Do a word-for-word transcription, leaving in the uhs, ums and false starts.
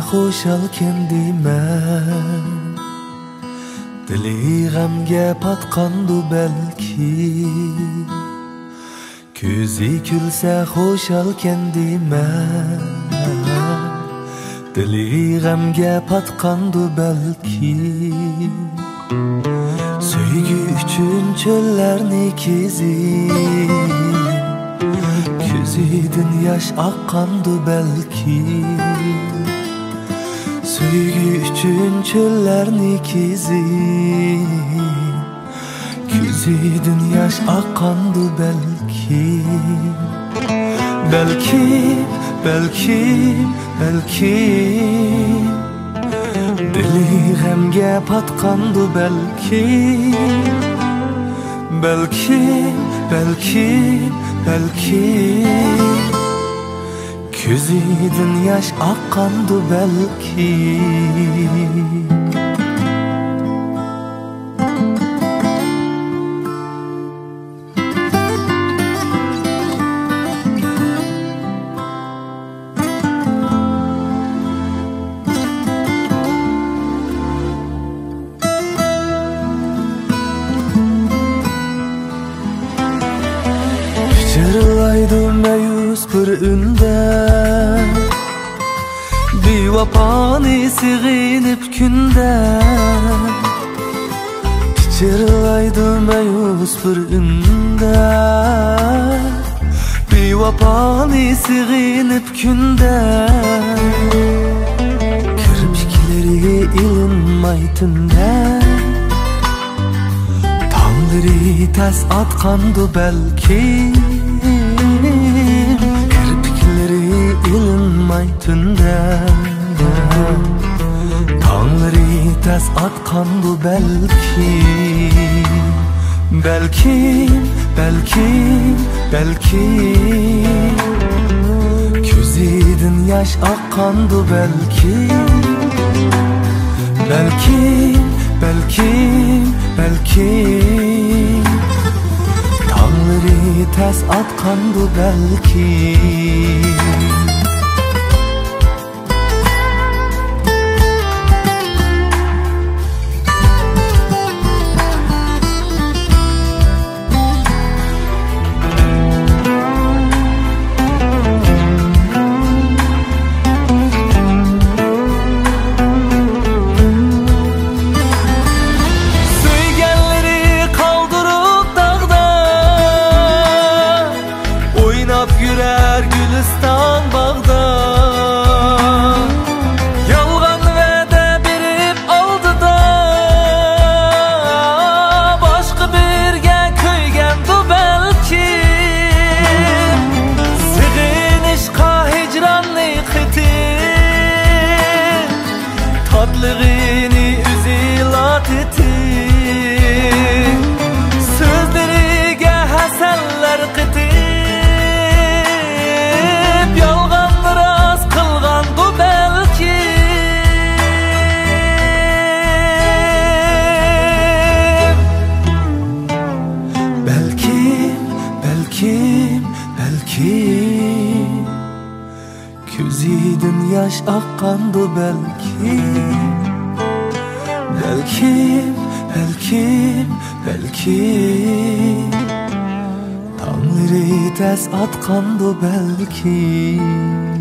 خۇشالكەن دېمە، دىلى غەمگە پاتقاندۇ بەلكى. كۆزى كۈلسە خۇشالكەن دېمە، دىلى غەمگە پاتقاندۇ بەلكى. سۆيگۈ ئۈچۈن چۆللەرنى كېزىپ، كۆزىدىن ياش ئاققاندۇ بەلكى. سۆيگۈ ئۈچۈن چۆللەرنى كېزىپ، كۆزىدىن ياش ئاققاندۇ بەلكى. بەلكىم، بەلكىم، بەلكىم، دىلى غەمگە پاتقاندۇ بەلكى. بەلكىم، بەلكىم، بەلكىم، كۆزىدىن ياش ئاققاندۇ بەلكى. پىچىرلايدۇ مەيۈس بىر ئۈندە، بىۋاپانى سېغىنىپ كۈندە. پىچىرلايدۇ مەيۈس بىر ئۈندە، بىۋاپانى سېغىنىپ كۈندە. كىرپىكلىرى ئىلىنماي تۈندە، تاڭلىرى تەس ئاتقاندۇ بەلكىم. كىرپىكلىرى ئىلىنماي تۈندە، تاڭلىرى تەس ئاتقاندۇ بەلكىم. بەلكىم، بەلكىم، بەلكىم، كۆزىدىن ياش ئاققاندۇ بەلكىم. بەلكىم، بەلكىم، بەلكىم، تاڭلىرى تەس ئاتقاندۇ بەلكىم. سۆيگەنلىرى قالدۇرۇپ داغدا، ئويناپ يۈرەر گۈلىستان باغدا. يالغان ۋەدە بېرىپ ئالدىدا، باشقا بىرگە كۆيگەندۇ بەلكىم. سېغىنىشقا ھىجراننى قېتىپ، تاتلىقىنى ئۆزىلا تېتىپ، سۆزلىرىگە ھەسەللەر قېتىپ، يالغان راست قىلغاندۇ بەلكىم. بەلكىم، بەلكىم، بەلكىم، كۆزىدىن ياش ئاققاندۇ بەلكىم. بەلكىم، بەلكىم، بەلكىم، تاڭلىرى تەس ئاتقاندۇ بەلكىم.